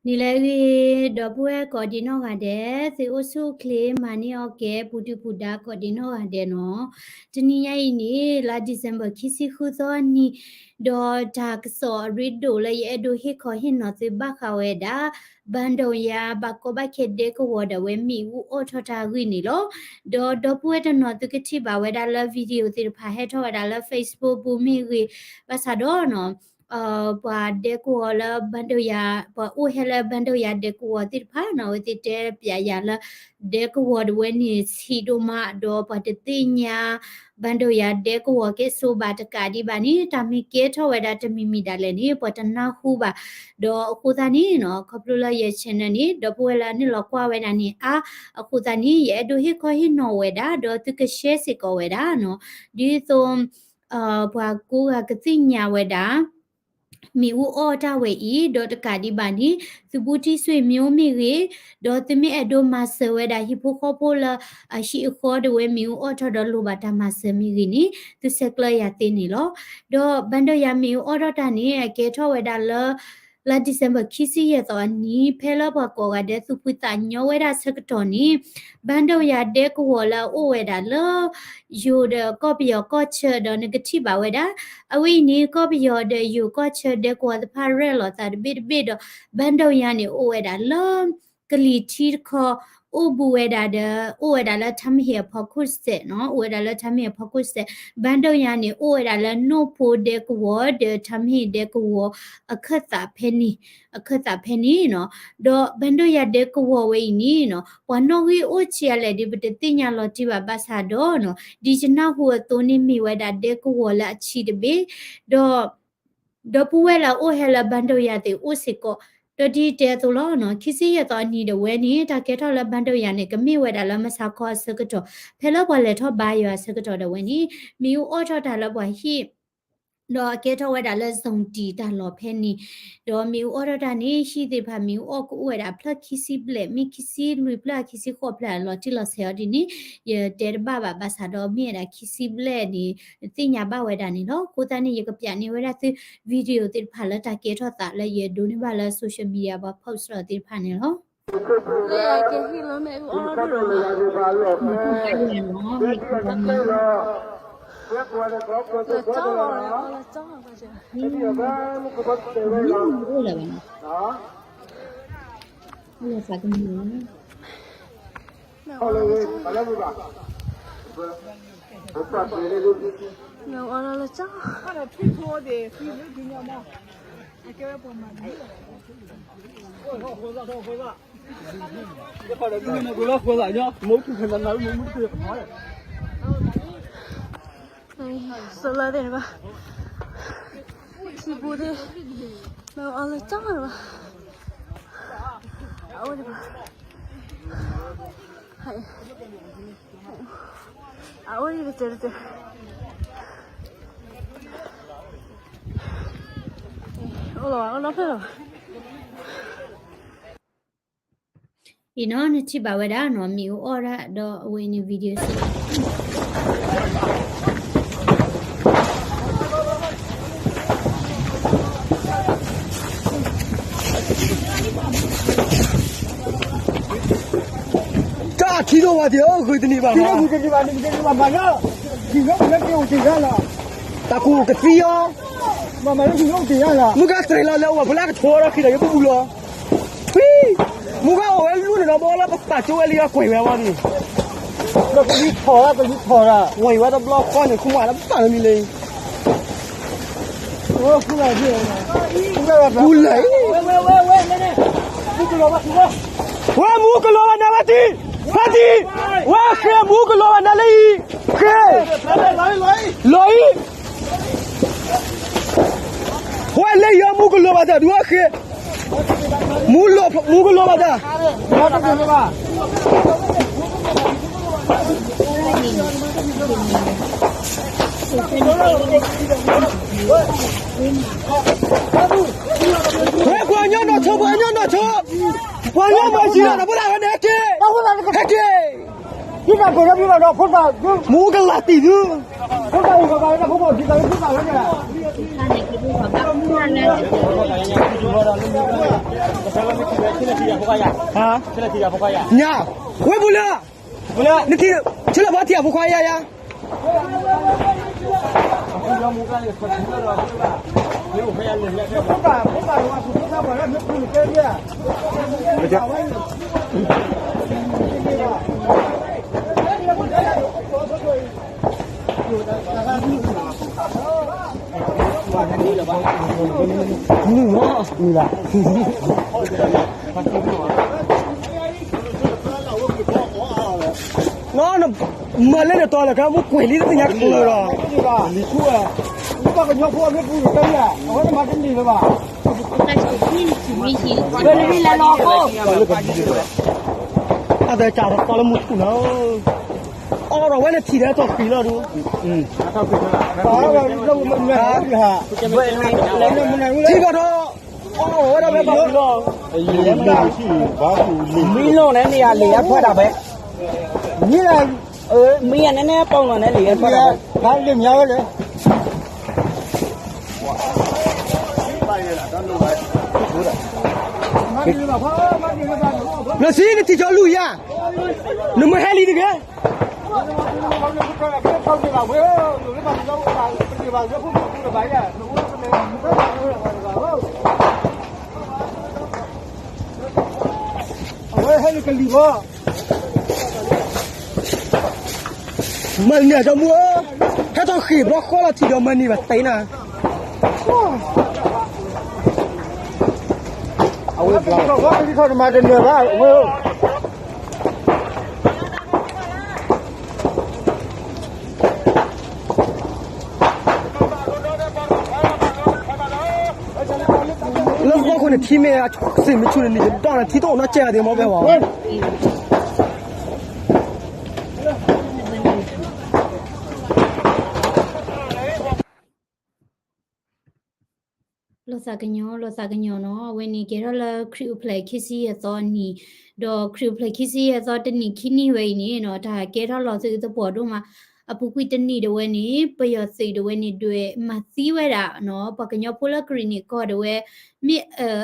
နံၤလၢအဂ့ၤ, ဒီပုၢ်ဝဲၢ်ကိးဒံးနီၢ်ဂၤဒဲး, သုအိၣ်ဆူၣ်အိၣ်ချ့ မၤန့ၢ်အီၣ်ကဲ ပူၤဒုၣ်ပူၤဒါကိးဒံးနီၢ်ဂၤဒဲးနီၤ. တနံၤညါအံၤန့ၣ် လါ December ခံဆံဃုသီနံၤ, ဒီးတၢ်ကစီၣ်အရ့ဒိၣ်လၢယအဲၣ်ဒိးဟ့ၣ်ခီဟ့ၣ်နီၤသုဘၣ်ဃးဝဲဒၣ် ဘၣ်ဒိယါ ဘၣ်ကီဘၣ်ခဲဒဲကဝီၤဒၣ်ဝဲ မ့ၣ်အူအီၣ်ထီၣ်တၢ်ဂ့ၢ်န့ၣ်လီၤ. ဒီးဒီပုၢ်ဝဲၢ်တနီၤ သုကထံၣ်ဘၣ်ဝဲဒၣ်လၢ video သ့ၣ်တဖၣ်ဟဲထီၣ်ဝဲဒၣ်လၢ Facebook ပူၤမ့ၢ်ဂ့ၤ, ဘၣ်ဆၣ်ဒီးနီၤ ပှၤဒဲကဝီၤလၢဘၣ်ဒိယါ, ပှၤအိၣ်ဟဲလၢဘၣ်ဒိယါဒဲကဝီၤသ့ၣ်တဖၣ်နီၤ အဝဲသ့ၣ်တဲပျးယၤလၢ ဒဲကဝီၤဒၣ်ဝဲန့ၣ်ဆံးဒိၣ်မး ဒီးပှၤတသ့ၣ်ညါ ဘၣ်ဒိယါဒဲကဝီၤကဲဆိဘၣ်တကးဒံးဘၣ်န့ၣ် တၢ်မ့ၢ်ကဲထီၣ်ဝဲဒၣ်တမံၤမံၤဒၣ်လဲာ်န့ၣ် ပှၤတနၢ်ဟူဘၣ်. ဒီးအဃိသတးန့ၣ်နီၤ ခီဖျိလၢယ channel န့ၣ် ဒီပုၢ်ဝဲၢ်လၢအနုာ်လီၤကွၢ်ဝဲဒၣ်န့ၣ်အါ, အဃိသတးန့ၣ် ယအဲၣ်ဒိးဟ့ၣ်ခီဟ့ၣ်နီၤဝဲဒၣ် ဒီးသုက share စ့ၢ်ကီးဝဲဒၣ်နီၤ, ဒ်သိး ပှၤကိးဂၤကသ့ၣ်ညါဝဲဒၣ် မ့ၣ်အူအီၣ်တၢ်ဝဲအံၤ ဒီးတကးဒံးဘၣ်န့ၣ် သုဘူးတံၢ်ဆွေမျိုးမ့ၢ်ဂ့ၤ, ဒီးသုမ့ၢ်အဲၣ်ဒိးမၤစၢၤဝဲဒၣ်ဟံၣ်ဖိဃီဖိလၢ အဟံၣ်အဃီဒၣ်ဝဲမ့ၣ်အူအီၣ်ထီၣ်ဒီးလိၣ်ဘၣ်တၢ်မၤစၢၤမ့ၢ်ဂ့ၤန့ၣ် သုဆဲးကျၢယၤသ့န့ၣ်လီၤ. ဒီးဘၣ်ဒိယါမ့ၣ်အူအီၣ်ထီၣ်တၢ်န့ၣ် အကဲထီၣ်ဝဲဒၣ်လၢ လါ December ခံဆံယဲၢ်သီအနံၤ ဖဲလၢပှၤကိးဂၤဒဲးသူၣ်ဖှံသးညီဝဲဒၣ်ဆၢကတီၢ်န့ၣ် ဘၣ်ဒိယါဒဲကဝီၤလၢအအိၣ်ဝဲဒၣ်လၢ ယိၤဒီးကီၢ်ပယီၤကီၢ်ဆၢဒီးနကထံၣ်ဘၣ်ဝဲဒၣ်, အဝဲအံၤန့ၣ် ကီၢ်ပယီၤဒီးယိၤကီၢ်ဆၢဒဲကဝီၤသ့ၣ်တဖၣ်ရဲၣ်လီၤသးတဘ့ၣ်တဘ့ၣ်ဒီး ဘၣ်ဒိယါန့ၣ်အိၣ်ဝဲဒၣ်လၢ ကလံၤထံတခီ အိၣ်ဘူးဝဲဒၣ်ဒီး အိၣ်ဝဲဒၣ်လၢထါမဟ့ၣ်အဖီခိၣ်စဲးနီၤ, အိၣ်ဝဲဒၣ်လၢထါမဟ့ၣ်အဖီခိၣ်စဲး, ဘၣ်ဒိယါန့ၣ် အိၣ်ဝဲဒၣ်လၢနိၣ်ဖိဒဲကဝီၤဒီးထါမဟ့ၣ်ဒဲကဝီၤ အခၢၣ်သးဖဲန့ၣ်, အခၢၣ်သးဖဲန့ၣ်နီၤ, ဒီးဘၣ်ဒိယါဒဲကဝီၤဝဲအံၤန့ၣ်နီၤ ပှၤနီၣ်ဂံၢ်အိၣ်ဆံးအါလဲၣ်ဒီး ပတသ့ၣ်ညါလီၤတံၢ်ဘၣ်ဘၣ်ဆၣ်ဒီးနီၤ ဒ်ယနၢ်ဟူအသိးန့ၣ်မ့ၢ်ဝဲဒၣ်ဒဲကဝီၤလၢအဆံးတဘ့ၣ်, ဒီး ဒီပုၢ်ဝဲၢ်လၢအအိၣ်ဟဲလၢဘၣ်ဒိယါသ့ၣ်အိၣ်စ့ၢ်ကီး, ဒီးဒ်တဲအသိးလီၤနီၤ ခံဆံယဲၢ်သီအနံၤဒၣ်ဝဲန့ၣ် တၢ်ကဲထီၣ်လၢဘၣ်ဒိယါန့ၣ် ကမ့ၢ်ဝဲဒၣ်လၢမဆါခီအဆၢကတီၢ်, ဖဲလၢပှၤလဲၤထီၣ်ဘါယွၤအဆၢကတီၢ်ဒၣ်ဝဲန့ၣ် မ့ၣ်အူအီၣ်ထီၣ်တၢ်လၢပှၤဟံၣ် ဒီးအကဲထီၣ်ဝဲဒၣ်လၢ ဇုန်တံၢ် တၢ်လီၢ်ဖဲန့ၣ်, ဒီးမ့ၣ်အူအီၣ်ထီၣ်တၢ်န့ၣ် ဟံၣ်သ့ၣ်တဖၣ်မ့ၣ်အူအီၣ်ကအိၣ်ဝဲဒၣ်ဖျၢၣ်ခံဆံဘျဲၣ် မ့ၢ်ခံဆံလွံၢ်ဖျၢၣ် ခံဆံဃိးဖျၢၣ်လီၤတံၢ်လီၤဆဲးအီၤဒ်န့ၣ် ယတဲတဘၣ်ဘၣ် ဘၣ်ဆၣ်ဒီးမ့ၢ်ဝဲဒၣ်ခံဆံဘျဲၣ်န့ၣ် သ့ၣ်ညါဘၣ်ဝဲဒၣ်န့ၣ်လီၤ. အဃိသတးန့ၣ် ယကပျးန့ၢ်ဝဲဒၣ်သု video သ့ၣ်တဖၣ်လၢတၢ်ကဲထီၣ်သးလၢယဒိးန့ၢ်ဘၣ်လၢ social media ပှၤ post လီၤသ့ၣ်တဖၣ်န့ၣ်လီၤ. လၢကဟ့ၣ်လီၤမ့ၣ်အူအီၣ်ထီၣ်တၢ်လီၤ, လၢကၠီလီၤ, လၢကၠီလီၤ, အိၣ်လၢၤဘၣ်နီၤ, အိၣ်လၢသးကမုာ်လီၤ. မ့ၣ်အူအီၣ်ထီၣ်လၢကၠီ ဆိုလၢသ့ၣ်တဖၣ်, ထံပူၤသ့ၣ်, မ့ၣ်အူအီၣ်လၢကၠီတဖၣ်, အအိၣ်တဖၣ်, အအိၣ်တကတၢၢ်တကတၢၢ်, အိၣ်လီၤဘၣ် အိၣ်နီတဖျၢၣ်လီၤဘၣ်. အံၤနီၤ နထံၣ်ဘၣ်ဝဲဒၣ်နီၤ မ့ၣ်အူအီၣ်ဒၣ်ဒီးအဝဲန့ၣ် video စ့ၢ်ကီး တၢ်ထံဒိၣ်ဝဲသ့ၣ်ဧၢ ဂုာ်တန့ၢ်ဘၣ်နီၤ ဂုာ်တန့ၢ်ဘၣ် မ့ၢ်ဂ့ၤမ့ၢ်ဘၣ်မၤလၢ ဂံၢ်ဂီၢ်လၢက့ၤအိၣ်တ့ၢ်ဂၤလီၤ တၢ်ကူၣ်ကသံအီၤ မ့ၢ်မၤလၢဂံၢ်ဂီၢ်အိၣ်တ့ၢ်ဂၤလီၤ မုၢ်ဂၤတြဲၤလီၤလၢအဝဲဖိလၢကထိဒီးခံဒီးယပူၤလီၤ ဖံ မုၢ်ဂၤအိၣ်ဝဲလူန့ၣ်ဒီးဘီလၢပပာ်ကၠိဝဲလံအကွဲးဝဲဝဲန့ၣ် ဒီးပလံၤထီၣ်ရၣ် ပလံၤထီၣ်ရၣ် ဝဲအံၤဝဲတဘျီဃီန့ၣ် ခူမၤလၢပပာ်လၢမံၤလၢအံၤ ကူလၢ်အံၤ ဝဲမူကလီၤဘၣ်နၤဝဲတံၢ် ဖါတံၢ် ဝဲဃ့မူကလီၤဘၣ်နၤလၢအံၤ ဃ့ လီၤအံၤ ဝဲလၢယီၤမူကလီၤဘၣ်တၢ်ဒုးဝဲဃ့ မူလီၤ မူကလီၤဘၣ်တၢ် ဝဲပှၤကညီနီၢ်ဆိ ပှၤကညီနီၢ်ဆိ ပှၤကညီမၤစၢၤဒီး ဖိသၣ်ဝဲန့ၣ်ဟဲက့ၤ ဟဲက့ၤ မူကလီၤတံၢ်ဒုး ဟါ, ညါ, ဝဲပူၤလၢ, နထံၣ်, ဆဲးလၢပှၤထံၣ်အဖိခွါယါယါ. မၤလၢနတီၤလၢကမူကွဲးလံတသ့ၣ်ညါကျၢၤဒီး, လံၤဆူဝဲ, ပှၤကညီဖိအမ့ၢ်ပူၤတကဲလံ, အဝဲမၤတန့ၢ်လၢၤဘၣ်. ဝဲလံၤလၢလီၤဖိ, အသဲကးထီၣ်ကီလၢမူထူၣ်လီၤ, အီၣ်ဒီးဝဲလၢထံၣ်ဒီးထီၣ်ဃံးလီၤဒုး, ထံကီၢ်ထီၣ်, အီၣ်ဝဲဒၣ်ဖဲဘၣ်လီၤ, မံလီၤန့ၣ်န့ၣ် အလံၤအဖၢတၢ်ဖဲ, မံလီၤ, မံအန့ၣ်န့ၣ် ပီၣ်လီၤန့ၣ် လံၤအဖၢတၢ်ဖဲ, လံၤမံဝဲလၢ လၢစံနထံၣ်ကၠီလူၤယါ, နမ့ၢ်ဟဲလံတဂ့ၤ. အဝဲဟဲလံကလံၤဘၣ်, မၤန့ၢ်အတမူဧၢ, ဟဲထီၣ်ဃ့ၢ်ဘျီဃီလီၤထံၣ်ဒီးမၤန့ၢ်ဘၣ်သ့နၤ, အဝဲဘျီဃီလီၤထံၣ်ဒီးမၤတန့ၢ်ဘၣ်, လၢသီခိၣ်န့ၣ် ထံမ့ၢ်အစ့ၣ်မ့ၢ်ဆူၣ်န့ၣ် နံၤကဒီးနၤ ထံတအိၣ်နီတစဲးဒံးမ့ၢ်ဘၣ်ဝဲ, လီၤသးကညီၤ လီၤသးကညီၤနီၤ, အဝဲန့ၣ်ကဲထီၣ်လၢခရံာ်အိၣ်ဖျဲၣ်ခံဆံယဲၢ်သီနံၤ, ဒီးခရံာ်အိၣ်ဖျဲၣ်ခံဆံယဲၢ်သီတနံၣ်ခံနံၣ်ဝဲအံၤန့ၣ်နီၤ, တၢ်ကဲထီၣ်လီၤသုသပှၢ်ဒိၣ်မး, အပူၤကွံာ်တနံၣ်ဒၣ်ဝဲန့ၣ် ပယီၤသုးဒၣ်ဝဲန့ၣ် ဒွဲၣ်မၤသံဝဲဒၣ်နီၤ, ပှၤကညီဖိလၢကရံၣ်နံၣ်ကီၢ်ဒၣ်ဝဲ မ့ၢ်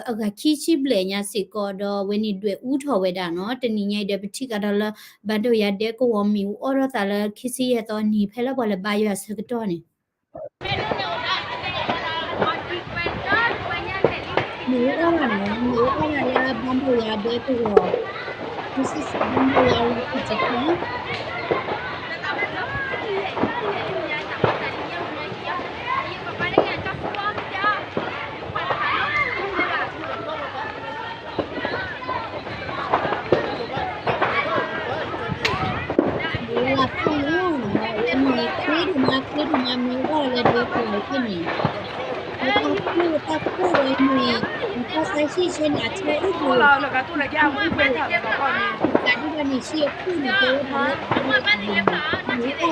အဂၤခံဆံဘျဲၣ်ညါစ့ၢ်ကီး ဒီးအဝဲန့ၣ်ဒွဲၣ်အူထီၣ်ဝဲဒၣ်နီၤ, တနံၤညါအံၤဒီး ပထံၣ်ကဒီးလၢ ဘၣ်ဒိယၤဒဲကဝီၤမ့ၣ်အူအီၣ်ထီၣ်သးလၢခံဆံယဲၢ်သီနံၤ ဖဲလၢပှၤလဲၤဘါယွၤအဆၢကတီၢ်န့ၣ် မ့ၣ်အူအီၣ်တၢ်န့ၣ် မ့ၣ်အူအီၣ်တၢ်လၢဘၣ်ဒိယၤဒဲကဝီၤ, မ့ၢ်စံးစ့ၢ်ဘၣ်ဒိယၤဝံၤကတၢၢ် လၢဖၣ်လီၤ, အဝဲန့ၣ် ချ့ဒိၣ်မး ချ့ဒိၣ်မး မ့ၢ်အီၣ်လၢဒဲ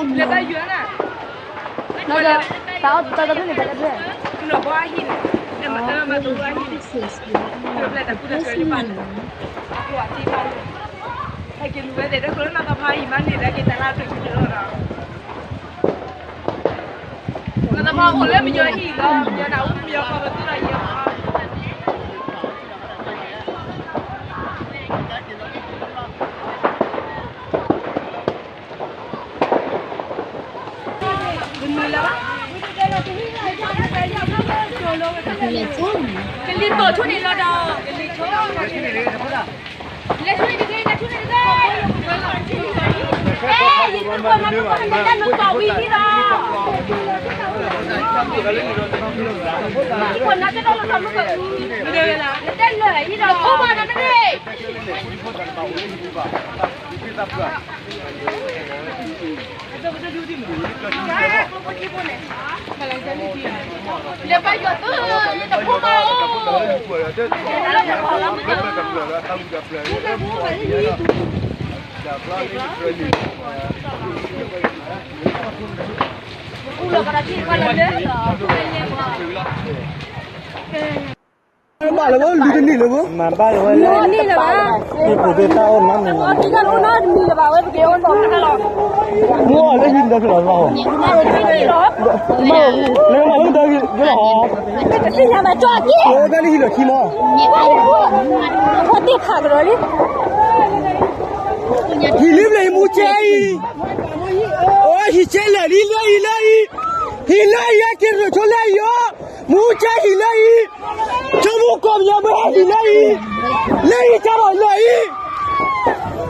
ကဝီၤဖဲန့ၣ်, လၢတၢ်ခိၣ်တၢ်ခိၣ်ဝဲန့ၣ်, တၢ်ဆါဟံၣ်ဆဲန့ၣ် အဆၢအိၣ်ဘှံး, တၢ်ဒ်န့ၣ် ဆံအခိၣ်န့ၣ် ကဲဝဲဒၣ်လၢ မ့ၢ်အီၣ်မး တၢ်တဖျၢၣ်န့ၣ် တၢ်တဖျၢၣ်, တၢ်တဖျၢၣ်န့ၣ် တၢ်တဖျၢၣ်စံးမးန့ၣ်, ဟဲက့ၤလူၤဝဲသ့ၣ်တၢ်ကျိၤလၢနီၢ်သးဖါအံၤမးန့ၣ် လၢက့ၤတၢ်လၢအဖျၢၣ်ခံဖျၢၣ်လီၤဒီး နီၢ်သးဖါအိၣ်လၢပယီၤဟံၣ်လီၤ ပယီၤန့ၣ်အိၣ်ပယီၤကီၢ်ပသူလီၤယံၤအီၤ ကလံၤတိာ်ဆိန့ၣ်လီၤဒီး ကလံၤဆိ ဘၣ်လၢဝဲလူတန့ၢ်လၢဝဲ, မၤဘၣ်လၢဝဲလၢ, တၢ်အိၣ်နီတမံၤလၢၤဘၣ်ဝဲ, မ့ၢ်အီၣ်လၢဟံၣ်ဒီဖျၢၣ်လီၤ, လၢမၤလၢဒီးယလီၤ, တသ့ၣ်ညါဘၣ်ကၠီက့, အဖိသ့ၣ်ခးကဒီးလံ, ဟံၣ်လံဘျဲၣ်အံၤမူကဲအံၤ, အိ ဟံၣ်ကဲလၢာ်လံ လၢအံၤ လၢအံၤ, ဟံၣ်လၢအံၤ အက့ၤရၢၢ်ဆိလၢအံၤအီၤ, မူကဲဟံၣ်လၢအံၤ, ဆိကမိၣ်ကီၢ်ပယီၤမ့ၢ်ဟဲဟံၣ်လၢအံၤ, လၢအံၤကၢ်ဘၣ်လၢအံၤ, ကၢ်ဟံၣ်လၢအံၤ ဟံၣ်လၢအံၤ,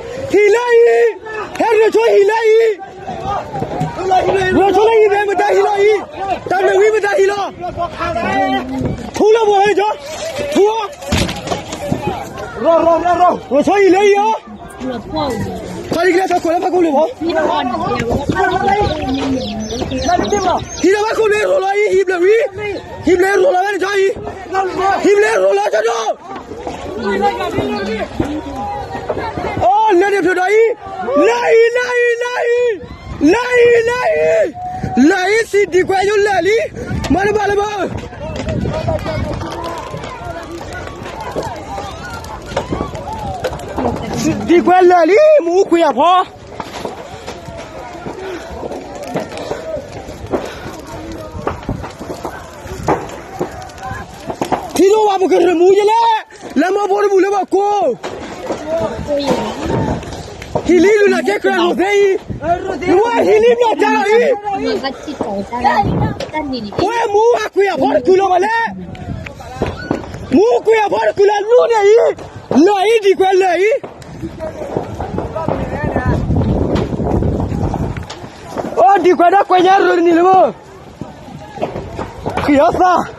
ဟံၣ်လၢအံၤ, ဟဲရၢၢ်ဆိဟံၣ်လၢအံၤ, ရၢၢ်ဆိလၢအံၤမ့ၢ်မတၤဟံၣ်လီၤအံၤ, တၢ်မ့ၢ်ဝံမတၤဟံၣ်လီၤ, ထူလၢပှၤဝဲကၠီ, ထူအီၤ, ရၢၢ်ဆိဟံၣ်လၢအံၤအီၤ, ခီဒ်ကလဲၤထီၣ်ခိၣ်လၢဖးခိၣ်လိၤဘၣ်, ဟံၣ်လၢဖးခိၣ်လိၤရိၤလီၤအံၤ ဟံၣ်ဘျဲၣ်ဝံ, ဟံၣ်ဘျဲၣ်ရိၤလီၤဝဲန့ၣ်ကၠီအံၤ, ဟံၣ်ဘျဲၣ်ရိၤလီၤကၠီဒိၣ်, အိ လၢန့ၣ်ဖျိဒီးအံၤ, လၢအံၤ လၢအံၤ လၢအံၤ, လၢအံၤ လၢအံၤ, လၢအံၤစံးဒံကွဲးယိလၢာ်လံ, မၤတဘၣ်လၢၤဘၣ် ဒံကွဲးလၢာ်လံ မူခွံအဖီ, ထံဒိၣ်ဝဲပကရၢၢ်မူယလဲၣ်, လၢမီဘိတဘူၣ်လၢဘၣ်ကိး, ဟံၣ်လံလူၤလၢကဲကြၢးရိၤသ့အံၤ, နဝဲဟံၣ်လံဘျီၣ်ကၢ်လီၤအံၤ, ဝဲမူအခွံအဖီတကုၢ်လီၤဘၣ်လဲၣ်, မူခွံအဖီတကုၢ်လၢလူန့ၣ်အံၤ, လၢာ်အံၤဒံကွဲးလၢာ်အံၤ, အိ ဒံကွဲးဒီးကွဲးညါရၢၢ်တနံၤလၢၤဘၣ်, ဃံးအီၣ်သၣ်,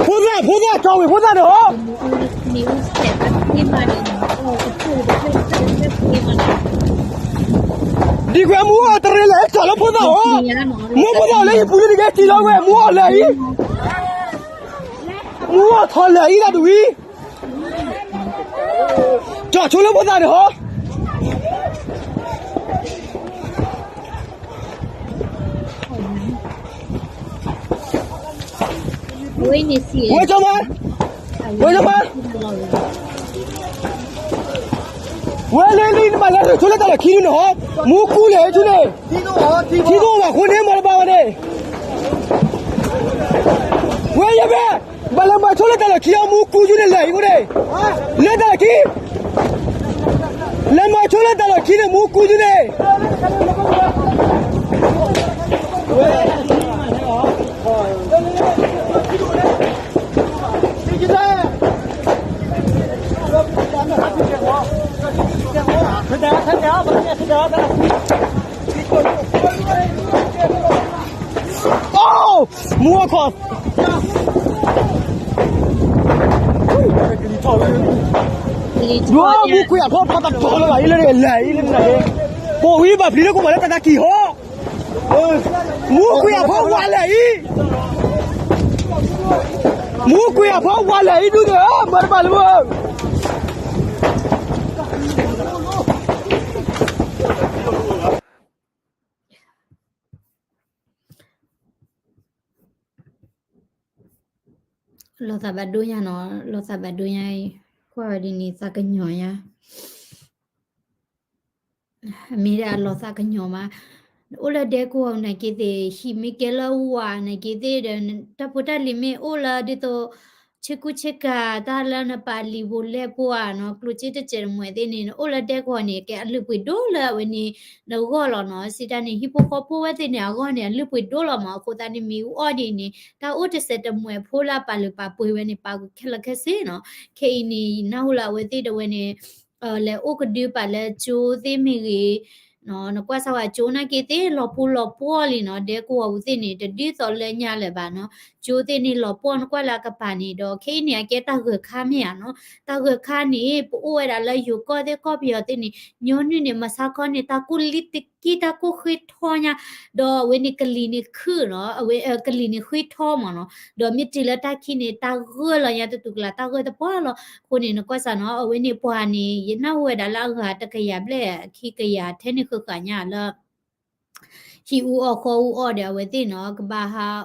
ဖိသၣ် ဖိသၣ် ကၠီဝံၤဖိသၣ်န့ၣ်ဟီ ဒံကွဲးမူအီၣ်တရံးလၢကၠီလၢဖိသၣ်အီၤ, မူဖိသၣ်အီၤလၢဟံၣ်ပူၤလၢနကဲတံၢ်လီၤဝဲ မူအီၣ်လၢာ်အံၤ, မူအီၣ်ထီၣ်လၢာ်အံၤဒၣ်တဝံၤ, ကၠီဆိလၢဖိသၣ်န့ၣ်ဟီ ဝဲကၠီမး, ဝဲကၠီမး, ဝဲလၢလံနဘၣ်လဲၤရၢၢ်ဆိလၢတၢ်လီၢ်ခံဒုန့ၣ်ဟီ, မူကူလဲၤဆူန့ၣ်, ထံဒိၣ်ဘၣ်ဃိန့ၣ်မၤတဘၣ်ဝဲန့ၣ်, ဝဲယဲဖဲ, ဘၣ်လဲၤမၤဆိလၢတၢ်လီၢ်ခံအီၤ မူကူဆူန့ၣ်လၢာ်အံၤဃိန့ၣ်, လၢတၢ်လီၢ်ခံ လဲၤမၤဆိလၢတၢ်လီၢ်ခံန့ၣ် မူကူဆူန့ၣ်, အိၣ်, မူအခီၣ်, ဒိမူကွံာ်အဖီဖီတၢ်တီၤလၢဘၣ်အံၤလၢလၢ်အံၤလၢနၤ, ပိာ်ဝံၤဘၣ်ပျံၤလၢကအိၣ်ဘၣ်လၢတၢ်သးကံၢ်ဟီ, မူကွံာ်အဖီဝါလၢာ်အံၤ, မူကွံာ်အဖီဝါလၢာ်အံၤဒုးန့ၣ် မၤတဘၣ်လၢၤဘၣ် လီၤသးဘၣ်ဒိညါနီၤ, လီၤသးဘၣ်ဒိညါအံၤ, ကွၢ်ဝဲဒ်န့ၣ်သးကညီၤညါ, မ့ၢ်ဒၣ်လီၤသးကညီၤမး, အိၣ်လၢဒဲကဝီၤနာ်က့သ့ၣ် ဟံၣ်မ့ၢ်ကဲလၢဝၤနာ်က့သ့ၣ်ဒီး တၢ်ဖိတၢ်လံၤမ့ၢ်အိၣ်လၢဒ်သိး ဆ့ကူဆ့ကၤတၢ်လၢနပာ်လံာ်ဖိလဲၢ်ဖိဧါနီၤ, ကျိၣ်စ့တစဲးတမှဲးသ့ၣ်န့ၣ် နအိၣ်လၢဒဲကဝီၤန့ၣ် ကဲအလုၢ်ပှ့ၤဒိၣ်လၢအဝဲန့ၣ် နဂီၢ်လီၤနီၤ, စံးတၢ်န့ၣ် ဟံၣ်ဖိဃီဖိဝဲသ့ၣ်န့ၣ် အဂီၢ်န့ၣ် အလုၢ်ပှ့ၤဒိၣ်လီၤမး, အဃိသတးန့ၣ် မ့ၢ်အူအီၣ်ဒ်အံၤန့ၣ် တၢ်အိၣ်တစဲးတမှဲးဖိလၢအပာ်လုၢ်ပာ်ပှ့ၤဝဲန့ၣ် ပာ်ဂုာ်ခဲလၢာ်ခဲဆ့နီၤ, ခဲအံၤန့ၣ် ယနၢ်ဟူလၢအဝဲသ့ၣ်ဒၣ်ဝဲန့ၣ် လဲၤအိၣ်ကဒုပာ်လၢကၠိသ့ၣ်မ့ၢ်ဂ့ၤ, နကွၢ်စၢ်ဝဲကၠိနာ်က့သ့ၣ် လီၤပူၤလီၤပှီၢ်လံနီၤ, ဒဲကဝီၤပူၤသ့ၣ်န့ၣ် တဒ်သိးလၢညါလၢၤဘၣ်နီၤ, ကၠိသ့ၣ်န့ၣ်လီၤပှီၢ် နကွၢ်လၢအကပၤန့ၣ်ဒီး ခဲအံၤန့ၣ် အကဲတၢ်ဂၢၢ်ခါမ့ၢ်ဧါနီၤ, တၢ်ဂၢၢ်ခါန့ၣ် ပအိၣ်ဝဲဒၣ်လၢယိၤကီၢ်သ့ၣ်ကီၢ်ပယီၤသ့ၣ်န့ၣ် ညီနုၢ်န့ၣ် မဆါခီန့ၣ် တၢ်ကူၣ်လံတက့ၢ် တၢ်ကူၣ်ဃ့ထီညါ, ဒီးအဝဲန့ၣ်ကလံၤန့ၣ်ခုၣ်နီၤ, အဝဲကလံၤန့ၣ်ဃ့ထီမးနီၤ, ဒီးမ့ၢ်တုၤလၢတၢ်ခံန့ၣ် တၢ်ဂၢၢ်လီၤညါတတူၢ်ကလာ် တၢ်ဂၢၢ်တပှၢ်လီၤ, အဃိန့ၣ် နကွၢ်စၢ်နီၤ အဝဲန့ၣ်ပှၤန့ၣ် ယနၢ်ဟူဝဲဒၣ်လၢအဂၤတကယၤဘျဲၣ် ခံကယၤထဲန့ၣ်ဃၣ်ဃၣ်ညါလၢ ဟံၣ်အူအီၣ်ဃီအူအီၣ်ဒီးအဝဲသ့ၣ်နီၤ ကဘၣ်ဟး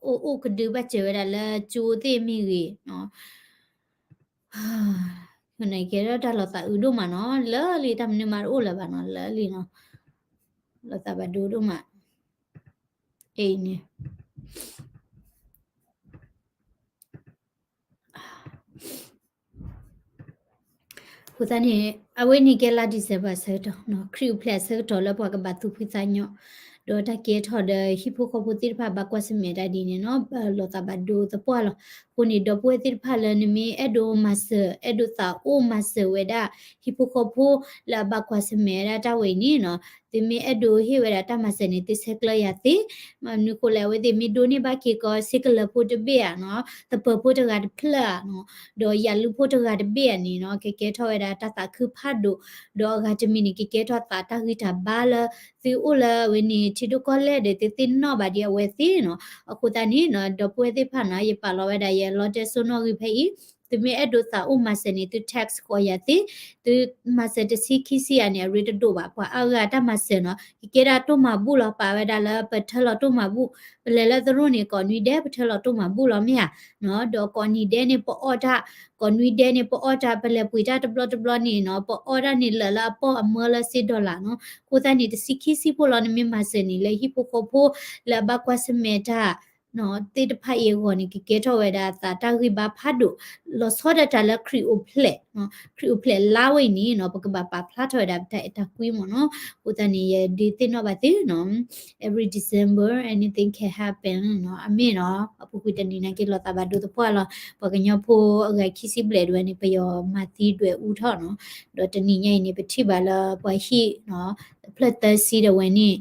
အိၣ်အိၣ်ကဒုဘၣ်စၢၤဝဲဒၣ်လၢကၠိသ့ၣ်မ့ၢ်ဂ့ၤနီၤ ကဲထီၣ်တၢ်လီၤသးအုးဒိၣ်မးနီၤ လၢလံတၢ်မနုၤမးတအိၣ်လၢၤဘၣ်နီၤ လၢလံနီၤ လီၤသးဘၣ်ဒိဒိၣ်မး အံၤန့ၣ် အဃိသတးန့ၣ် အဝဲန့ၣ်ကဲလါ December အဆၢကတီၢ်နီၤ ခရံာ်အိၣ်ဖျဲၣ်အဆၢကတီၢ်လၢပှၤကဘၣ်သူၣ်ဖှံသးညီ ဒီးတၢ်ကဲထီၣ်ဒီးဟံၣ်ဖိဃီဖိသ့ၣ်တဖၣ်ဘၣ်ကွၢ်ဆၢၣ်မဲာ်တၢ်ဒ်န့ၣ်နီၤ လီၤသးဘၣ်ဒိသပှၢ်လီၤ. အဃိန့ၣ် ဒီပုၢ်ဝဲၢ်သ့ၣ်တဖၣ်လၢနမ့ၢ်အဲၣ်ဒိးမၤစၢၤ အဲၣ်ဒိးသးအိၣ်မၤစၢၤဝဲဒၣ် ဟံၣ်ဖိဃီဖိလၢအဘၣ်ကွၢ်ဆၢၣ်မဲာ်ဝဲဒၣ်တၢ်ဝဲအံၤန့ၣ်နီၤ သုမ့ၢ်အဲၣ်ဒိးဟ့ၣ်ဝဲဒၣ်တၢ်မၤစၢၤန့ၣ် သုဆဲးကျၢယၤသ့ မနုၤဃိလဲၣ် အဝဲသ့ၣ်မ့ၢ်ဒိးန့ၢ်ဘၣ်က့ၤကီး စ့ကလၢၤဖိတဘ့ၣ်ဧါနီၤ သပၢၤဖိတဂၤတဖျၢၣ်ဧါနီၤ ဒီးယၤလူၤဖိတဂၤတဘ့ၣ်ဧါန့ၣ်နီၤ ကကဲထီၣ်ဝဲဒၣ်တၢ်သးခုဖးဒိၣ် ဒီးအဂၤတမံၤန့ၣ် ကကဲထီၣ်သးတၢ်ဂံၢ်တၢ်ဘါလၢ သုအိၣ်လၢအဝဲန့ၣ် ထံဒိၣ်ကီၢ်လဲၢ်ဒီး သုသ့ၣ်နီၣ်ဘၣ်ဒ်အဝဲသ့ၣ်နီၤ အဃိသတးန့ၣ်နီၤ ဒီပုၢ်ဝဲၢ်သ့ၣ်တဖၣ်နီၤ ယပာ်လီၤဝဲဒၣ်ယလီတဲစိနီၣ်ဂံၢ်ဖဲအံၤ သုမ့ၢ်အဲၣ်ဒိးသးအိၣ်မၤစၢၤန့ၣ် သု text ဃီယၤသ့ သုမၤစၢၤတဆံခံဆံဧါန့ၣ် အရ့တဒိၣ်ဘၣ် ပှၤအါဂၤတၢ်မၤစၢၤနီၤ ကကဲဒၣ်တိၢ်မၤဘူၣ်လီၤ ပာ်ဝဲဒၣ်လၢပထၢလီၤတိၢ်မၤဘူၣ် ပလဲၤလၢသရိာ်န့ၣ် ကိးနွံဒဲး ပထၢလီၤတိၢ်မၤဘူၣ်လီၤမ့ၢ်ဧါနီၤ ဒီးကိးနွံဒဲးန့ၣ် ပအီၣ်တၢ် ကိးနွံဒဲးန့ၣ် ပအီၣ်တၢ် ပလဲၤပှ့ၤတၢ်တဘျီတဘျီန့ၣ်နီၤ ပအီၣ်တၢ်န့ၣ်လၢာ်လၢအပီၢ်အမၢလၢစ့ dollar နီၤ အဃိသတးန့ၣ် တဆံခံဆံဖိလီၤ နမ့ၢ်မၤစၢၤန့ၣ် လၢဟံၣ်ဖိဃီဖိ လၢအဘၣ်ကွၢ်ဆၢၣ်မဲာ်တၢ် သ့ၣ်တဖၣ်အံၤအဂီၢ်န့ၣ် ကကဲထီၣ်ဝဲဒၣ်သးတၢ်ဂံၢ်ဘါဖးဒိၣ် လီၤဆီဒၣ်တၢ်လၢခရံာ်အိၣ်ဖျဲၣ် ခရံာ်အိၣ်ဖျဲၣ်လါဝဲအံၤန့ၣ်နီၤ ပကဘၣ်ပာ်ဖျါထီၣ်ဝဲဒၣ်ပတၢ်အဲၣ်တၢ်ကွံမ့ၢ်နီၤ အဃိသတးန့ၣ် ယဒုးသ့ၣ်နီၣ်ဘၣ်သုနီၤ every December anything can happen နီၤ အမ့ၢ်နီၤ အပူၤကွံာ်တနံၤနာ်က့လီၤသးဘၣ်ဒိသပှၢ်လီၤ ပှၤကညီဖိအဂၤခံဆံဘျဲၣ်ဒၣ်ဝဲန့ၣ် ပယီၤမၤသံဒွဲၣ်အူထီၣ်နီၤ ဒီးတနံၤညါအံၤန့ၣ် ပထံၣ်ဘၣ်လၢပှၤဟံၣ်နီၤ တဖျၢၣ်သၢဆံဒၣ်ဝဲန့ၣ်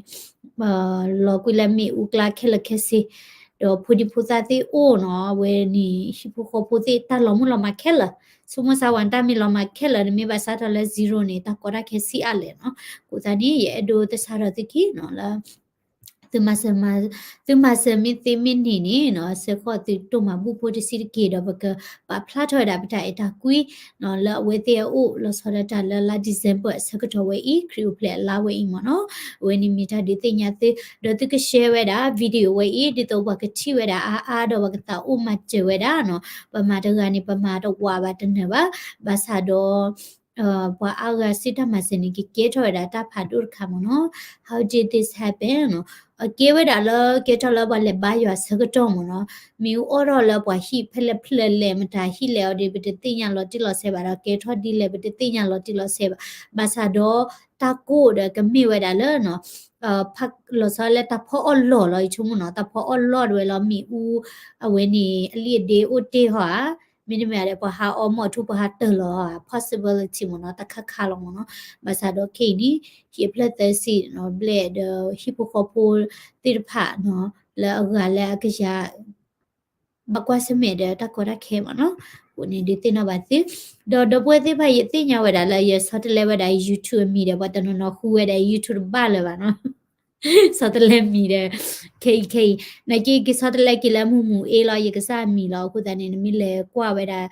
လီၤကွံာ်လၢမ့ၣ်အူကျါခဲလၢာ်ခဲဆ့ ဒီးဖိဒံဖိသၣ်သ့ၣ်အိၣ်နီၤ အဝဲန့ၣ် ဟံၣ်ဖိဃီဖိသ့ၣ်တၢ်လီၤမုၢ်လီၤမၢ်ခဲလၢာ် ဆိကမိၣ်စၢ်ဝဲတၢ်မ့ၢ်လီၤမၢ်ခဲလၢာ် နမ့ၢ်ဘၣ်စးထီၣ်လၢ zero န့ၣ် တၢ်ကီတၢ်ခဲဆံးအါလဲၣ်နီၤ အဃိသတးန့ၣ် ယအဲၣ်ဒိးသဆၣ်ထီၣ်သုခံနီၤလၢ သုမၤစၢၤမ့ၢ်သ့မ့ၢ်န့ၢ်န့ၣ်နီၤ ဆှၢဃီၣ်သုတိၢ်မၤဘူၣ်ဖိတဆံးတက့ၢ်ဒီး ပကပာ်ဖျါထီၣ်ဝဲဒၣ်ပတၢ်အဲၣ်တၢ်ကွံနီၤ လၢအဝဲသ့ၣ်အအိၣ်လီၤဆီဒၣ်တၢ်လၢလါ December အဆၢကတီၢ်ဝဲအံၤ ခရံာ်အိၣ်ဖျဲၣ်အလါဝဲအံၤမ့ၢ်နီၤ အဝဲန့ၣ်မ့ၢ်တၢ်ဒုးသ့ၣ်ညါသု ဒီးသုက share ဝဲဒၣ် video ဝဲအံၤ ဒ်သိးပှၤကထံၣ်ဝဲဒၣ်အါအါဒီးပှၤကသးအိၣ်မၤစၢၤဝဲဒၣ်နီၤ ပမၤတဂၤန့ၣ် ပမၤတဝးဘၣ်တနၢၤဘၣ် ဘၣ်ဆၣ်ဒီး ပှၤအါဂၤစုတၢ်မၤစၢၤန့ၣ် ကကဲထီၣ်ဝဲဒၣ်တၢ်ဖးဒိၣ်တခါမ့ၢ်နီၤ How did this happen နီၤ အကဲဝဲဒၣ်လၢကဲထီၣ်လၢပှၤလဲၤဘါယွၤအဆၢကတီၢ်မ့ၢ်နီၤ မ့ၣ်အူအီၣ်ထီၣ်လၢပှၤဟံၣ်ဖဲလဲၣ်ဖျၢၣ်လဲၣ် မတၤဟံၣ်လဲၣ်အီၤဒီး ပတသ့ၣ်ညါလီၤတံၢ်လီၤဆဲးဘၣ်ဒီး ကဲထီၣ်ဒ်လဲၣ် ပတသ့ၣ်ညါလီၤတံၢ်လီၤဆဲးဘၣ် ဘၣ်ဆၣ်ဒီးတၢ်ကိၢ်ဒီးကမ့ၢ်ဝဲဒၣ်လၢနီၤ ဖးလီၤဆီလၢတၢ်ဖီအီၣ်လီၢ်လီၤ ယဆိကမိၣ်နီၤ တၢ်ဖီအီၣ်လီၢ်ဒၣ်ဝဲလီၤ မ့ၣ်အူ အဝဲန့ၣ် အလံာ်အဒ့အိၣ်တ့ၢ်ဟီဧါ မ့တမ့ၢ်ဒီး ပှၤဟးအီမီၢ်ထူ ပှၤဟးတၢၢ်လီၤ possibility မ့ၢ်နီၤ တၢ်ခါခါလီၤမ့ၢ်နီၤ ဘၣ်ဆၣ်ဒီးခဲအံၤန့ၣ် ဟံၣ်အဖျၢၣ်သၢဆံနီၤ ဘျဲၣ်ဒီးဟံၣ်ဖိဃီဖိသ့ၣ်တဖၣ်နီၤ လၢအဂၤလၢအကယၤ ဘၣ်ကွၢ်ဆၢၣ်မဲာ်ဒီးတၢ်ကီတၢ်ခဲမ့ၢ်နီၤ အဃိန့ၣ်ဒုးသ့ၣ်နီၣ်ဘၣ်သု ဒီးဒီပုၢ်ဝဲၢ်သ့ၣ်တဖၣ် ယသ့ၣ်ညါဝဲဒၣ်လၢယဆီတလဲဝဲဒၣ် YouTube အမံၤဒီး ပှၤတနီၤနီၤဃုဝဲဒၣ် YouTube တဘၣ်လၢၤဘၣ်နီၤ ဆီတလဲမံၤဒီး ခဲအံၤခဲအံၤ နာ်က့က့ၤဆီတလဲက့ၤလၢမုၢ်မုၢ်အ့လီၤ ယကစၢ်အမံၤလီၤ အဃိသတးန့ၣ် နမ့ၢ်လဲၤကွၢ်ဝဲဒၣ်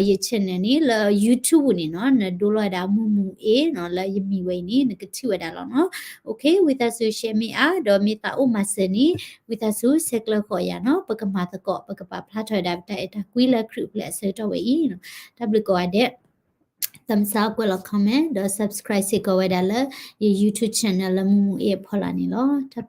ယ channel န့ၣ် လၢ YouTube န့ၣ်နီၤ နဒိလီၤဝဲဒၣ်မုၢ်မုၢ်အ့နီၤ လၢယမံၤဝဲအံၤန့ၣ် နကထံၣ်ဝဲဒၣ်လီၤနီၤ OK ဝံသးစူၤ share မ့ၢ်အါ ဒီးမ့ၢ်သးအိၣ်မၤစၢၤန့ၣ် ဝံသးစူၤ ဆဲးကျၢဃီၤယၤနီၤ ပကမၤသကိး ပကပာ်ဖျါထီၣ်ဝဲဒၣ်ပတၢ်အဲၣ်တၢ်ကွံလၢခရံာ်အိၣ်ဖျဲၣ်အဆၢကတီၢ်ဝဲအံၤနီၤ တၢ်ဘျုးကိးဂၤဒဲး သးစၢ်ကွဲးလီၤ comment ဒီး subscribe စ့ၢ်ကီးဝဲဒၣ်လၢ ယ YouTube channel လၢမုၢ်မုၢ်အ့အဖီလာ်န့ၣ်လီၤ